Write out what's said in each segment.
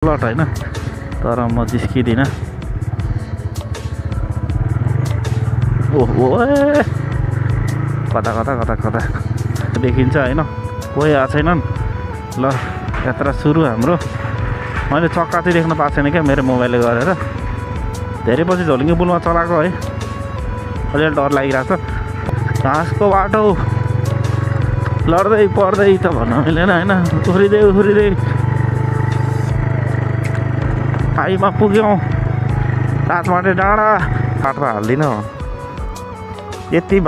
Lot हैन तर म जिस्किदिन। ओहो कता कता कता कता देखिन्छ हैन, कोही आएको छैनन्। ल यात्रा सुरु हाम्रो। मैले चक्का चाहिँ देख्न पाएको छैन क्या मेरो मोबाइलले गरेर। धेरै पछि झोलुङ्गे पुलमा चलाएको है, अलिअलि डर लागिरहेको छ। घाँसको बाटो लड्दै पर्दै त भन्न मिलेन हैन, उफ्रिँदै उफ्रिँदै आइमा पुग्यौँ। राजमाटे डाँडा काटेर हाल्दिनँ, यति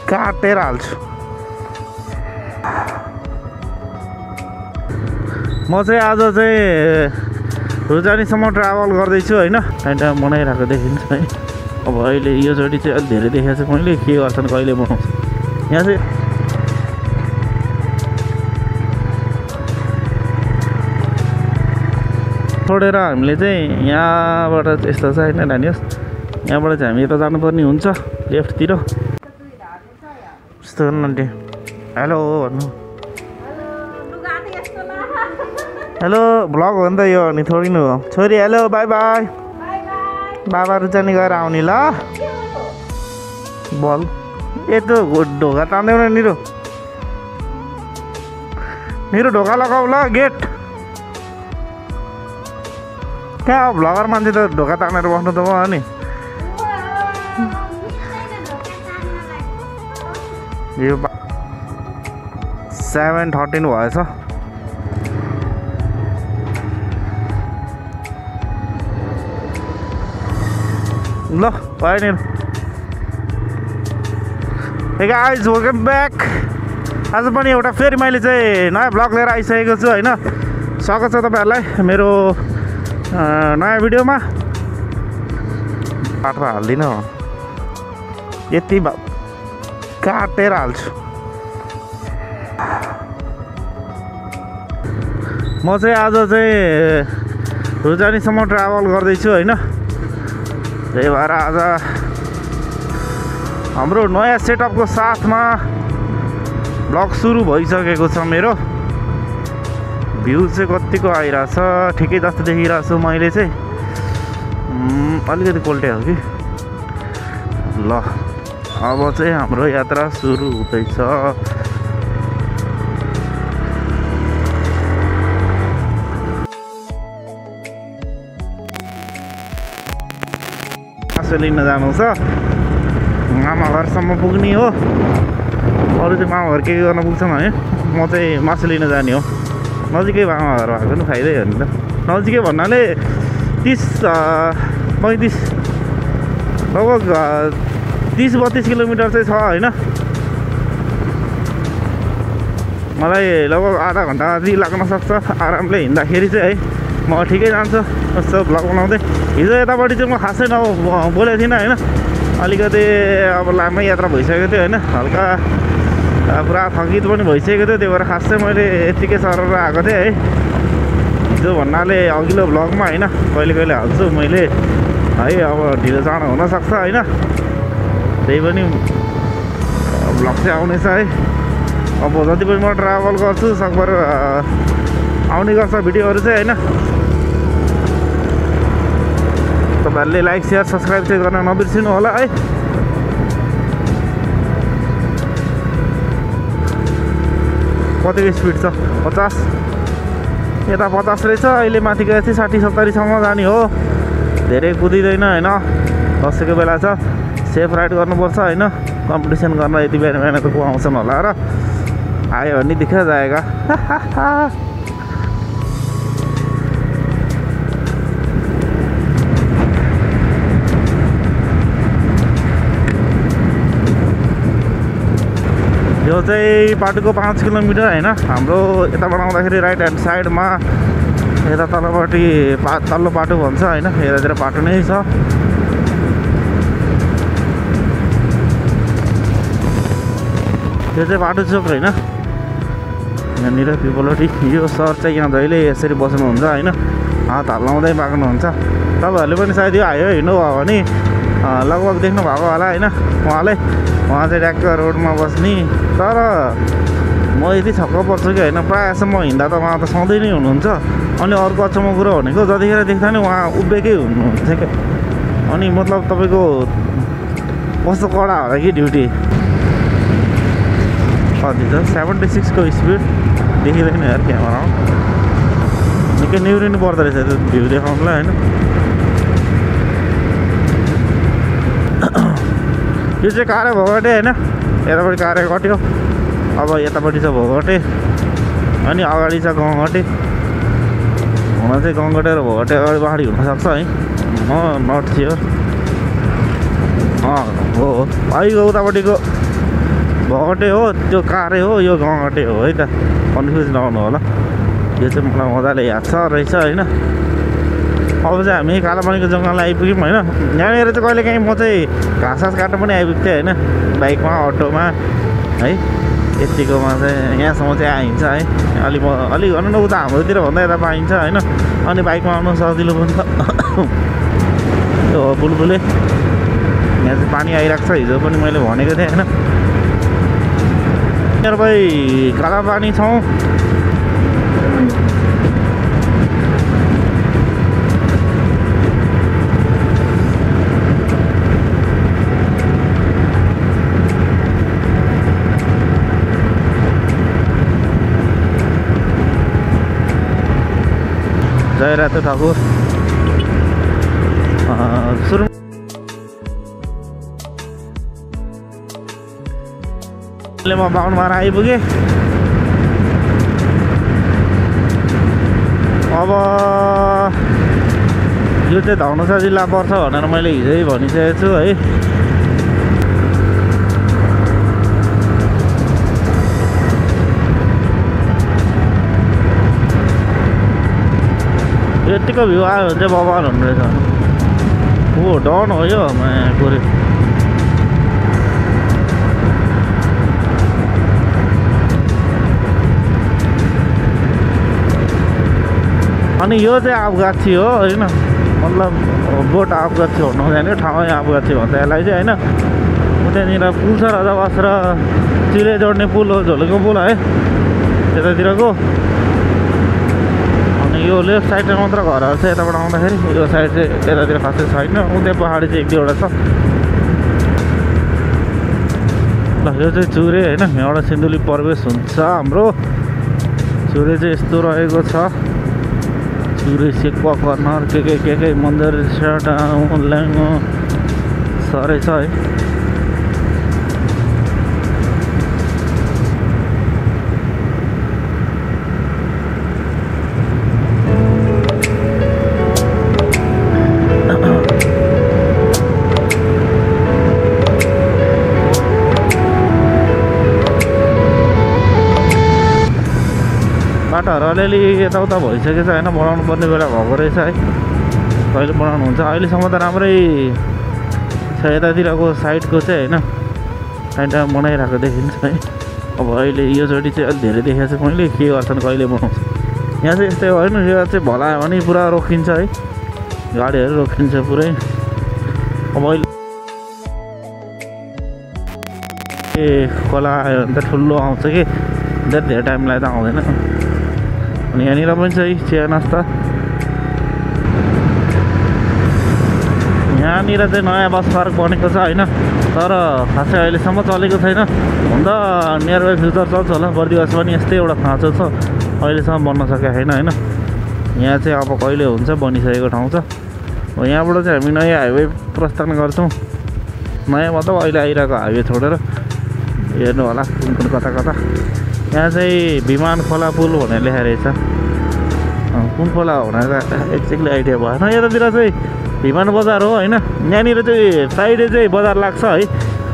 काटेर हाल्छु। म चाहिँ आज चाहिँ रुजानीसम्म ट्राभल गर्दैछु होइन। टाइम टाइम बनाइरहेको देखिन्छ है। अब अहिले योचोटि चाहिँ अलिक धेरै देखेको छु मैले, के गर्छन् कहिले बनाउँछ। यहाँ चाहिँ छोडेर हामीले चाहिँ यहाँबाट यस्तो छ होइन नानीहरू, यहाँबाट चाहिँ हामी यता जानुपर्ने हुन्छ लेफ्टतिर। यस्तो गर्नु हेलो भन्नु, हेलो भ्लग हो नि त यो, अनि थोरै न हो। छोरी हेलो बाई बाई, बाबा रुचानी गएर आउने ल। बल यस्तो ढोका तान्दैउ न निरो, निरो ढोका लगाऊ ल गेट। कहाँ भ्लगर मान्छे त ढोका तानेर बस्नु त भयो नि। यो 7:13 भएछ। ल भयो नि। Hey guys welcome back. आज पनि एउटा फेरि मैले चाहिँ नयाँ भ्लग लिएर आइसकेको छु होइन। स्वागत छ तपाईँहरूलाई मेरो नयाँ भिडियोमा। काटेर हाल्दिनँ, यति काटेर हाल्छु। म चाहिँ आज चाहिँ रुजानीसम्म ट्राभल गर्दैछु होइन। त्यही भएर आज हाम्रो नयाँ सेटअपको साथमा भ्लग सुरु भइसकेको छ मेरो। भ्यू चाहिँ कतिको आइरहेछ, ठिकै जस्तो देखिरहेको छु मैले चाहिँ। अलिकति कोल्टे हो कि। ल अब चाहिँ हाम्रो यात्रा सुरु हुँदैछ। मासु लिन जानु छ, मामा घरसम्म पुग्ने हो। अरू चाहिँ मामा घर के गर्न पुग्छन् है, म चाहिँ मासु लिन जाने हो। नजिकै मामा घर भएको पनि फाइदै हो नि त। नजिकै भन्नाले 30-35 लगभग 30-32 किलोमिटर चाहिँ छ होइन। मलाई लगभग आधा घन्टा जति लाग्न सक्छ आरामले हिँड्दाखेरि चाहिँ है। म ठिकै जान्छु जस्तो भ्लग बनाउँदै। हिजो यतापट्टि चाहिँ म खासै बोलेको थिइनँ होइन। अलिकति अब लामै यात्रा भइसकेको थियो होइन। हल्का पुरा थकित पनि भइसकेको थियो, त्यही भएर खास चाहिँ मैले यत्तिकै सरेर आएको थिएँ है। हिजो भन्नाले अघिल्लो भ्लगमा होइन, कहिले कहिले हाल्छु मैले है। अब ढिलो चाँडो हुनसक्छ होइन, त्यही पनि भ्लग चाहिँ आउनेछ है। अब जति पनि म ट्राभल गर्छु सकभर आउने गर्छ भिडियोहरू चाहिँ होइन। तपाईँहरूले लाइक सेयर सब्सक्राइब चाहिँ गर्न नबिर्सिनु होला है। कतिको स्पिड छ? 50। यता 50 रहेछ, अहिले माथि गएपछि 60-70सम्म जाने हो। धेरै कुदिँदैन होइन, बसेको बेला छ। सेफ राइड गर्नुपर्छ होइन। कम्पिटिसन गर्न यति बिहान बिहान त को आउँछन् होला र, आयो भने दिखा जाएगा। यो चाहिँ बाटोको 5 किलोमिटर होइन। हाम्रो यताबाट आउँदाखेरि राइट ह्यान्ड साइडमा यता तलपट्टि तल्लो बाटो भन्छ होइन, यतातिर बाटो नै छ। यो चाहिँ बाटो चोक होइन। यहाँनिर पिपलपट्टि यो सर चाहिँ यहाँ जहिले यसरी बस्नुहुन्छ होइन, हात हल्लाउँदै पाक्नुहुन्छ। तपाईँहरूले पनि सायद यो हाइवे हिँड्नुभयो भने लगभग देख्नु भएको होला होइन। उहाँ चाहिँ ट्याक्क रोडमा बस्ने। तर म यति छक्क पर्छु कि होइन, प्रायः जस्तो म हिँड्दा त उहाँ त सधैँ नै हुनुहुन्छ। अनि अर्को अचम्म कुरो भनेको जतिखेर देख्दा नि उहाँ उभिएकै हुनुहुन्छ क्या। अनि मतलब तपाईँको कस्तो कडा होला कि ड्युटी। कति छ 76 को स्पिड देखिँदैन यार क्यामेरामा। निकै निहुरिनु पर्दो रहेछ त्यो भ्यू देखाउनुलाई होइन। यो चाहिँ कारे भोगटे होइन, यतापट्टि कारे कट्यो, अब यतापट्टि छ भोगटे, अनि अगाडि छ गङ्गटे। हुन चाहिँ गङ्गटे र भोगटे अगाडि पहाडी हुनसक्छ है, म नट स्योर। हो भाइको उतापट्टिको भोगटे हो, त्यो कारे हो, यो गङ्गटे हो है त, कन्फ्युज नहुनु होला। यो चाहिँ मलाई मजाले याद छ रहेछ होइन। अब चाहिँ हामी कालापानीको जङ्गलमा आइपुग्यौँ होइन। यहाँनिर चाहिँ कहिलेकाहीँ म चाहिँ घाँस काट्न पनि आइपुग्थेँ होइन, बाइकमा अटोमा है। यतिकोमा चाहिँ यहाँसम्म चाहिँ आइन्छ है। अलिक भनौँ न उता हाम्रोतिर भन्दा यता पाइन्छ होइन। अनि बाइकमा आउनु सजिलो पनि छ। यो हो बुलबुले, यहाँ चाहिँ पानी आइरहेको छ, हिजो पनि मैले भनेको थिएँ होइन। नियरबाई कालापानी छौँ। जयरातो ठाकुर सुरु म बाहुनमारा आइपुगेँ। अब यो चाहिँ धनुषा जिल्ला पर्छ भनेर मैले हिजै भनिसकेको छु है। यतिको भ्यू आयो भने चाहिँ बवाल हुने रहेछ। हो डन हो यो पुरै। अनि यो चाहिँ आफगाछी हो होइन, मतलब बोट आफगाछी भन्नु हुँदैन, ठाउँै आफगाछी भन्छ यसलाई चाहिँ होइन। उतानिर पुल छ राजावास र चिरे जोड्ने पुल हो, झोलेको पुल है त्यतातिरको। यो लेफ्ट साइडमा मात्र घरहरू छ यताबाट आउँदाखेरि, यो साइड चाहिँ यतातिर खासै छैन। उतै पहाडी चाहिँ एक दुईवटा छ। ल यो चाहिँ चुरे होइन, यहाँबाट सिन्धुली प्रवेश हुन्छ हाम्रो। चुरे चाहिँ यस्तो रहेको छ, चुरे सेक्वा कर्नर के मन्दिर सरै छ है। बाटोहरू अलिअलि यताउता भइसकेको छ होइन, बनाउनु पर्ने बेला भएको रहेछ है। कहिले बनाउनु हुन्छ, अहिलेसम्म त राम्रै छ। यतातिरको साइडको चाहिँ होइन, साइडमा बनाइरहेको देखिन्छ है। अब अहिले योचोटि चाहिँ अलिक धेरै देखेको छ मैले, के गर्छन् कहिले बनाउँछ। यहाँ चाहिँ यस्तै होइन, यो चाहिँ भलायो भने पुरा रोकिन्छ है, गाडीहरू रोकिन्छ पुरै। अब अहिले खोला आयो भने त ठुलो आउँछ कि, धेरै टाइमलाई त आउँदैन। अनि यहाँनिर पनि छ चिया नास्ता। यहाँनिर चाहिँ नयाँ बस पार्क बनेको छ होइन, तर खासै अहिलेसम्म चलेको छैन। हुन त नियर बाई फ्युचर चल्छ होला। बर्दिवास पनि यस्तै एउटा खाँचो छ, अहिलेसम्म बन्न सकेको छैन होइन। यहाँ चाहिँ अब कहिले हुन्छ, बनिसकेको ठाउँ छ। यहाँबाट चाहिँ हामी नयाँ हाइवे प्रस्थान गर्छौँ। नयाँ मतलब अहिले आइरहेको हाइवे छोडेर। हेर्नु होला कुन कता कता। यहाँ चाहिँ विमान खोला पुल भनेर लेखेको रहेछ, कुन खोला भनेर एक्ज्याक्टली आइडिया भएन। यतातिर चाहिँ विमान बजार हो होइन। यहाँनिर चाहिँ साइडे चाहिँ बजार लाग्छ है।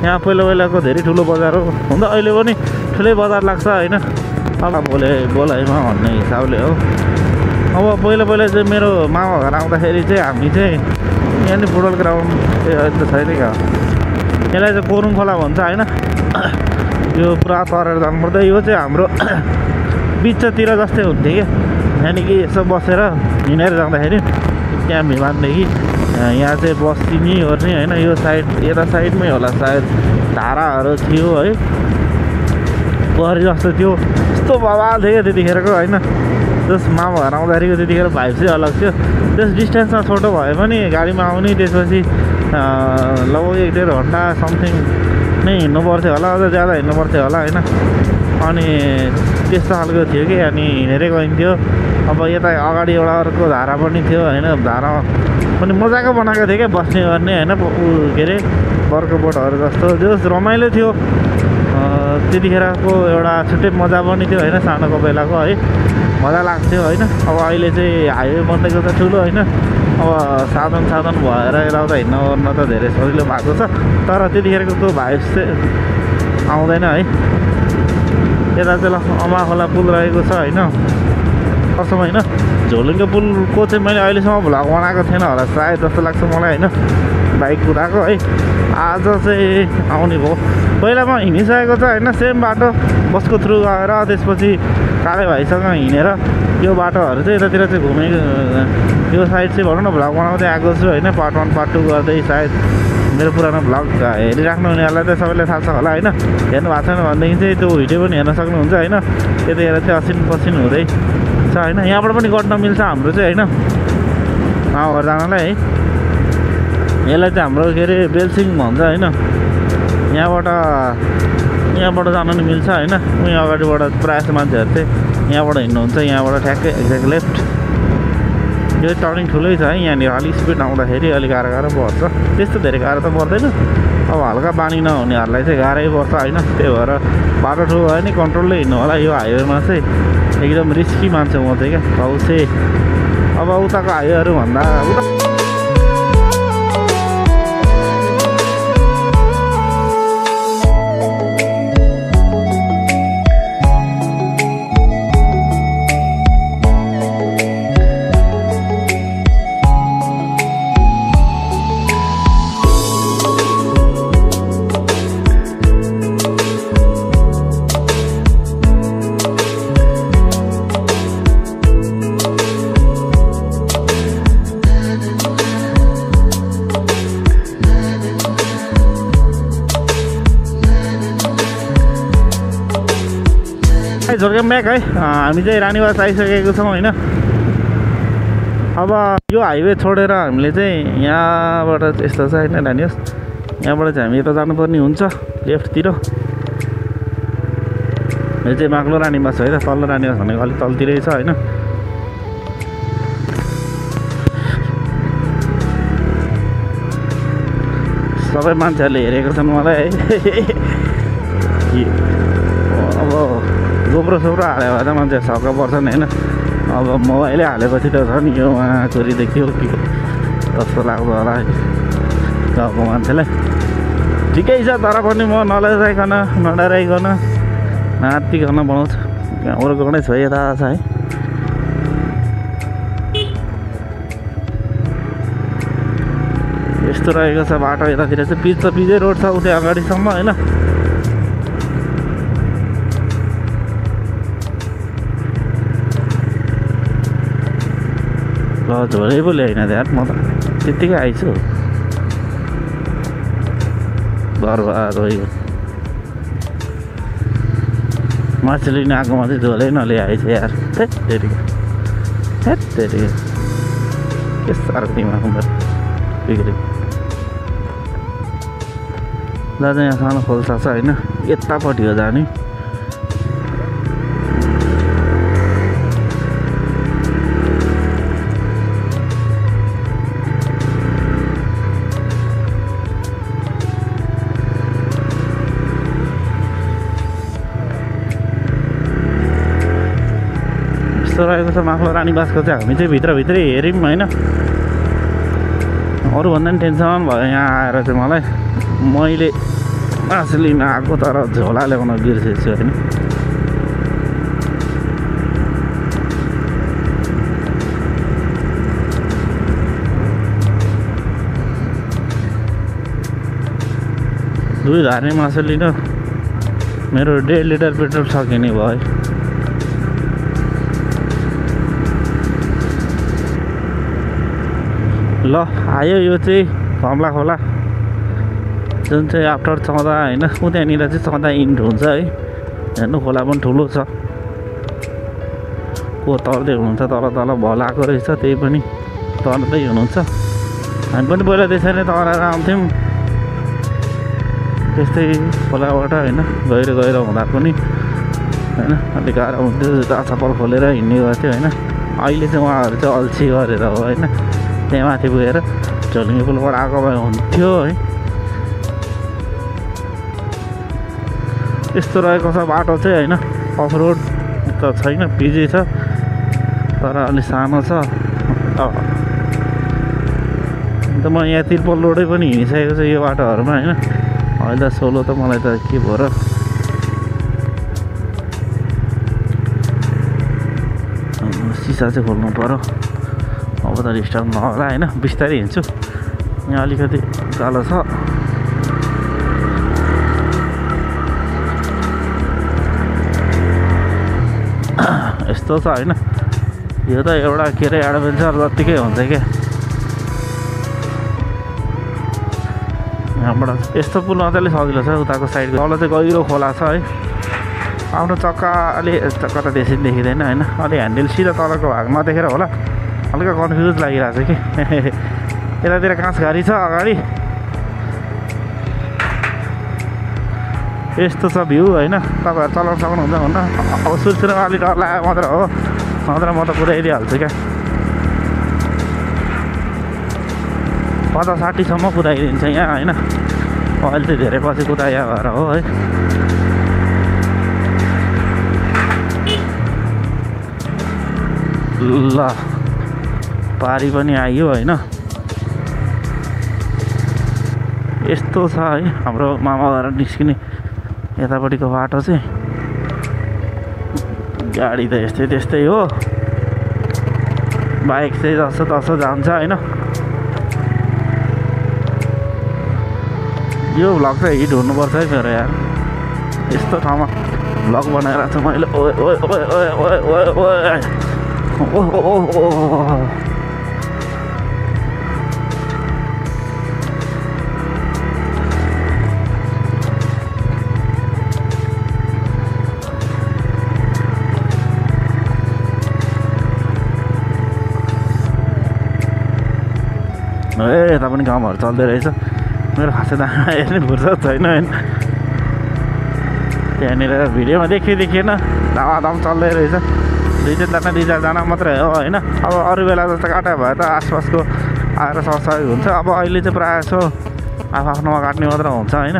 यहाँ पहिलाको धेरै ठुलो बजार हो, हुन त अहिले पनि ठुलै बजार लाग्छ होइन। अब बोलाइमा भन्ने हिसाबले हो। अब पहिला चाहिँ मेरो मामा घर आउँदाखेरि चाहिँ हामी चाहिँ यहाँनिर फुटबल ग्राउन्ड अहिले त छैन क्या, यसलाई चाहिँ कोरुङ खोला भन्छ होइन। यो पुरा तरेर जानुपर्छ। यो चाहिँ हाम्रो बिचतिर जस्तै हुन्थ्यो क्या, यहाँदेखि यसो बसेर हिँडेर जाँदाखेरि त्यहाँ विमानदेखि यहाँ चाहिँ बस्ने गर्ने होइन। यो साइड यता साइडमै होला सायद, धाराहरू थियो है। पोखरी जस्तो थियो यस्तो बवाल थियो क्या त्यतिखेरको होइन जस मामा घर आउँदाखेरिको त्यतिखेर भाइब चाहिँ अलग थियो त्यस डिस्टेन्समा छोटो भए पनि गाडीमा आउने त्यसपछि लगभग 1-1.5 घन्टा समथिङ नै हिँड्नु पर्थ्यो होला अझ ज्यादा हिँड्नु पर्थ्यो होला होइन अनि त्यस्तो खालको थियो कि अनि हिँडेरै गइन्थ्यो अब यता अगाडि एउटा अर्को धारा पनि थियो होइन धारा पनि मजाको बनाएको थियो क्या बस्ने गर्ने होइन के अरे बर्को बोटहरू जस्तो जस रमाइलो थियो त्यतिखेरको एउटा छुट्टै मजा पनि थियो होइन सानोको बेलाको है मजा लाग्थ्यो होइन अब अहिले चाहिँ हाइवे बन्दैको त ठुलो होइन अब साधन भएर यताउता हिँड्न ओर्न त धेरै सजिलो भएको छ तर त्यतिखेरको त्यो भाइब चाहिँ आउँदैन है यता चाहिँ ल अमा खोला पुल रहेको छ होइन कसम होइन झोलुङको पुलको चाहिँ मैले अहिलेसम्म भ्लग बनाएको थिएन होला सायद जस्तो लाग्छ मलाई होइन बाइक कुदाएको है आज चाहिँ आउने भयो पहिला म हिँडिसकेको छ होइन सेम बाटो बसको थ्रु गएर त्यसपछि काले भाइसँग हिँडेर यो बाटोहरू चाहिँ यतातिर चाहिँ घुमे यो साइड चाहिँ भनौँ न भ्लग बनाउँदै आएको छु होइन पार्ट 1 पार्ट 2 गर्दै सायद मेरो पुरानो भ्लग हेरिराख्नु हुनेहरूलाई चाहिँ सबैले थाहा छ होला होइन हेर्नु भएको छैन भनेदेखि चाहिँ त्यो भिडियो पनि हेर्न सक्नुहुन्छ होइन त्यतिखेर चाहिँ असिन पसिन हुँदै छ होइन यहाँबाट पनि गट्न मिल्छ हाम्रो चाहिँ होइन गाउँघर जानलाई है यसलाई चाहिँ हाम्रो के अरे बेलसिङ भन्छ होइन यहाँबाट जानु नि मिल्छ होइन उहीँ अगाडिबाट प्रायः जस्तो मान्छेहरू चाहिँ यहाँबाट हिँड्नुहुन्छ यहाँबाट ठ्याक्कै एक्ज्याक्ट लेफ्ट यो टर्निङ ठुलै छ है यहाँनिर अलिक स्पिड आउँदाखेरि अलिक गाह्रो पर्छ त्यस्तो धेरै गाह्रो त पर्दैन अब हल्का बानी नहुनेहरूलाई चाहिँ गाह्रै पर्छ होइन त्यही भएर बाटो ठुलो भयो नि कन्ट्रोलले हिँड्नु होला यो हाइवेमा चाहिँ एकदम रिस्की मान्छे म चाहिँ क्या हौसे अब उताको हाइवेहरू भन्दा झोलुङ ब्याक है हामी चाहिँ रानीवास आइसकेको छौँ होइन अब यो हाइवे छोडेर हामीले चाहिँ यहाँबाट यस्तो छ होइन रानीवास यहाँबाट चाहिँ हामी यता जानुपर्ने हुन्छ लेफ्टतिर यो चाहिँ माग्लो रानीवास है त तल्लो रानीवास भनेको अलिक तलतिरै छ होइन सबै मान्छेहरूले हेरेको छन् मलाई है अब गोब्रो सोब्रो हाल्यो भने त मान्छे छक्क पर्छन् होइन अब मोबाइलै हालेपछि त छ नि यो उहाँ छोरी देखियो कि जस्तो लाग्दो होला है गाउँको मान्छेलाई ठिकै छ तर पनि म नलजाइकन नडराइकन नातिकन बनाउँछु हाम्रो गाउँ नै छ यता छ है यस्तो रहेको छ बाटो यतातिर चाहिँ पिच त पिचै रोड छ उतै अगाडिसम्म होइन झोलै पो ल्याइन यार म त त्यत्तिकै आइछु बर्बाद भयो मासु लिन आएकोमा चाहिँ झोलै नल्याएछ यार हेत्तेरी के साह्रो दिमागमा बिग्रे दाजु यहाँ सानो खोल्सा छ होइन यतापट्टि हो जाने रहेको छ माक्लो रानीवासको चाहिँ हामी चाहिँ भित्रभित्रै हेऱ्यौँ होइन अरूभन्दा पनि टेन्सन भयो यहाँ आएर चाहिँ मलाई मैले मासु लिन आएको तर झोला ल्याउन बिर्सेछु होइन दुई धार्ने मासु लिन मेरो 1.5 लिटर पेट्रोल सकिने भयो ल आयो यो चाहिँ कमला खोला जुन चाहिँ आफ्टर 14 होइन त्यहाँनिर चाहिँ 14 इन्ड हुन्छ है हेर्नु खोला पनि ठुलो छ। को तर्दै हुनुहुन्छ तल तल भल आएको रहेछ, त्यही पनि तर्दै हुनुहुन्छ। हामी पनि पहिला त्यसरी तरेर आउँथ्यौँ त्यस्तै खोलाबाट होइन, गहिरो गहिरो हुँदा पनि होइन अलिक गाह्रो हुन्थ्यो, जुत्ता चप्पल खोलेर हिँड्ने गर्थ्यो होइन। अहिले चाहिँ उहाँहरू चाहिँ अल्छी गरेर हो होइन, त्यहाँ माथि पुगेर झोलुङ्गे पुलबाट आएको भए हुन्थ्यो है। यस्तो रहेको छ बाटो चाहिँ होइन, अफ रोड त छैन, पिजी छ तर अलिक सानो छ। अन्त म यहाँ तिर्पल रोडै पनि हिँडिसकेको छु यो बाटोहरूमा होइन। अहिले त सोलो त मलाई त के भयो र, सिसा चाहिँ खोल्नु पऱ्यो, अब त डिस्टर्ब नहोला होइन। बिस्तारै हिँड्छु, यहाँ अलिकति उकालो छ। यस्तो छ होइन, यो त एउटा के अरे एडभेन्चर जत्तिकै हुन्छ क्या। यहाँबाट यस्तो पुलमा चाहिँ अलिक सजिलो छ, उताको साइड तल चाहिँ गहिरो खोला छ है। आफ्नो चक्का अलि चक्का त बेसी देखिँदैन होइन, अलि ह्यान्डल सिधा तलको भाग नदेखेर होला हल्का कन्फ्युज लागिरहेको छ कि। यतातिर काँस घारी छ अगाडि, यस्तो छ भ्यू होइन। तपाईँहरू चलाउन सक्नुहुन्छ भन्न, अब सुरुमा अलिक डर लागेको मात्र हो, नत्र म त कुदाइदिइहाल्छु क्या। 50-60सम्म कुदाइदिन्छ यहाँ होइन। अहिले चाहिँ धेरै पछि कुदाया भएर हो है। ल पारी पनि आइयो होइन। यस्तो छ है हाम्रो मामा घर निस्किने यतापट्टिको बाटो चाहिँ। गाडी त यस्तै त्यस्तै हो, बाइक चाहिँ जस्तो तसो जान्छ होइन। यो भ्लग चाहिँ हिट हुनुपर्छ है मेरो यार, यस्तो ठाउँमा भ्लग बनाएर छु मैले। ओए ओए ओए ओए ओए ओए ओए ओहो यता पनि कामहरू चल्दै रहेछ। मेरो खासै दाना हेर्ने फुर्सद छैन होइन। त्यहाँनिर भिडियोमा देखिएन धामाधाम चल्दै रहेछ। दुई चारजना मात्रै हो होइन। अब अरू बेला जस्तो काट्यो भए त आसपासको आएर सरसहयोग हुन्छ। अब अहिले चाहिँ प्रायः जसो आफ्नोमा काट्ने मात्र हुन्छ होइन।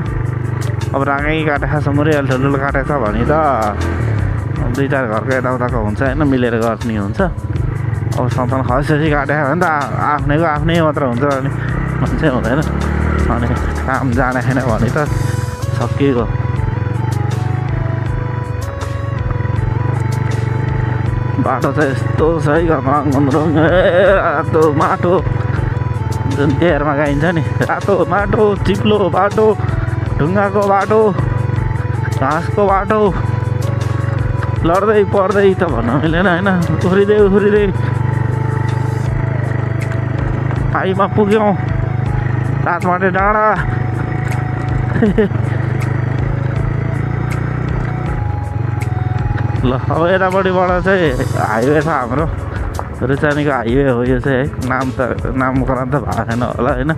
अब राँगै काटेको छ, मुरियाल ठुल्ठुलो काटेको छ भने त दुई चार घरको यताउताको हुन्छ होइन, मिलेर गर्ने हुन्छ। अब सन्तान खसी काटेको भने त आफ्नैको आफ्नै मात्र हुन्छ अनि मान्छे हुँदैन। अनि काम जानेन भने त सकिएको। बाटो चाहिँ यस्तो छ है, रातो माटो जुन एयरमा गाइन्छ नि, रातो माटो, चिप्लो बाटो, ढुङ्गाको बाटो, घाँसको बाटो, लड्दै पर्दै त भन्न मिलेन होइन। उफ्रिँदै आइमा पुग्यौँ रातमाटे डाँडा। ल अब यतापट्टिबाट चाहिँ हाइवे छ हाम्रो, रुचानीको हाइवे हो यो चाहिँ है। नामकरण त भएको छैन होला होइन,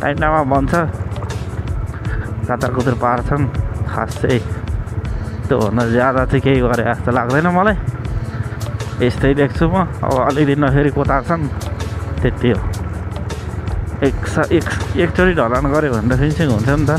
टाइममा बन्छ। कातार कुतुर पार्छन् खास चाहिँ, त्योभन्दा ज्यादा चाहिँ केही गरे जस्तो लाग्दैन मलाई। यस्तै देख्छु म। अब अलिक दिनमा फेरि कोतार्छन् त्यति हो। एकचोटि ढलान गऱ्यो भने त फिनिसिङ हुन्छ नि त।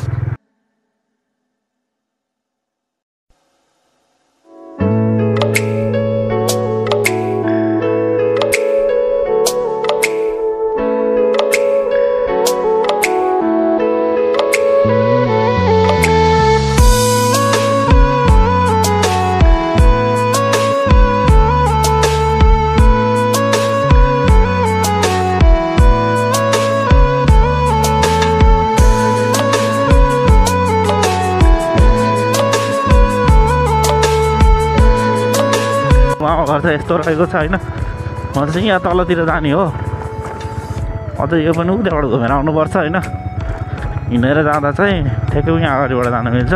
घर चाहिँ यस्तो रहेको छ होइन। म चाहिँ यहाँ तलतिर जाने हो, अझ यो पनि उताबाट घुमेर आउनुपर्छ होइन। हिँडेर जाँदा चाहिँ ठ्याक्कै यहाँ अगाडिबाट जानु मिल्छ।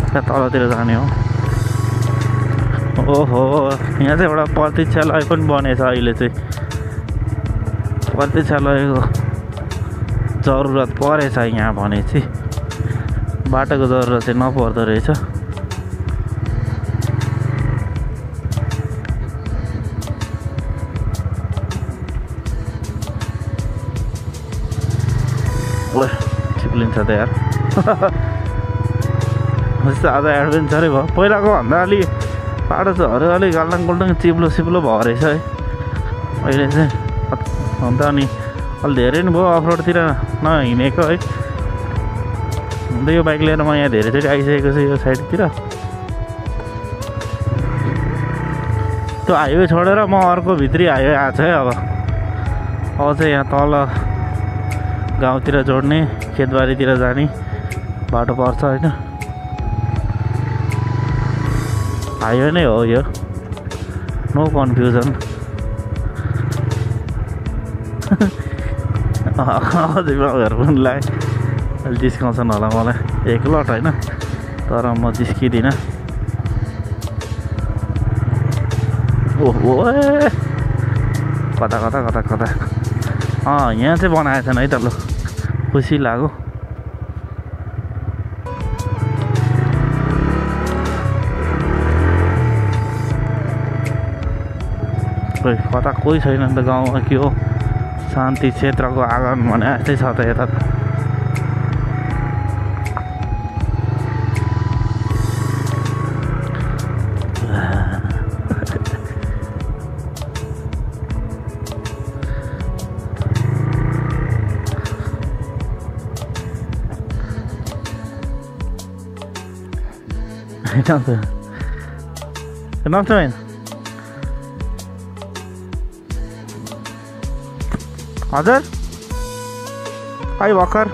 त्यहाँ तलतिर जाने हो। ओहो, यहाँ चाहिँ एउटा प्रतीक्षालय पनि बनेछ अहिले चाहिँ। प्रतीक्षालयको जरुरत परेछ यहाँ भने चाहिँ, बाटोको जरुरत चाहिँ नपर्दो रहेछ। चिप्लिन्छ त यार। आज एडभेन्चरै भयो, पहिलाको भन्दा अलि बाटो चाहिँ अलिक गाल्डाङ गुल्डाङ चिप्लो सिप्लो भयो रहेछ है अहिले चाहिँ। अन्त अनि अलि धेरै नै भयो अफरोडतिर नहिँडेको है। अन्त यो बाइक लिएर म यहाँ धेरैचोटि आइसकेको छु यो साइडतिर। त्यो हाइवे छोडेर म अर्को भित्री हाइवे आएको छ है। अब चाहिँ यहाँ तल गाउँतिर जोड्ने, खेतबारीतिर जाने बाटो पर्छ होइन। हाइवे नै हो यो, नो कन्फ्युजन। अझै घर पनि लाग्यो, अहिले जिस्काउँछन् होला मलाई एकलट होइन, तर म जिस्किदिनँ। ओहो, कता कता कता कता यहाँ चाहिँ बनाएछन् है त। ल खुसी लाग्यो। खोइ कता कोही छैन नि त गाउँमा, के हो शान्ति क्षेत्रको आँगन भने यस्तै छ त यता। Kenapa main? Hazır? Ay bakar.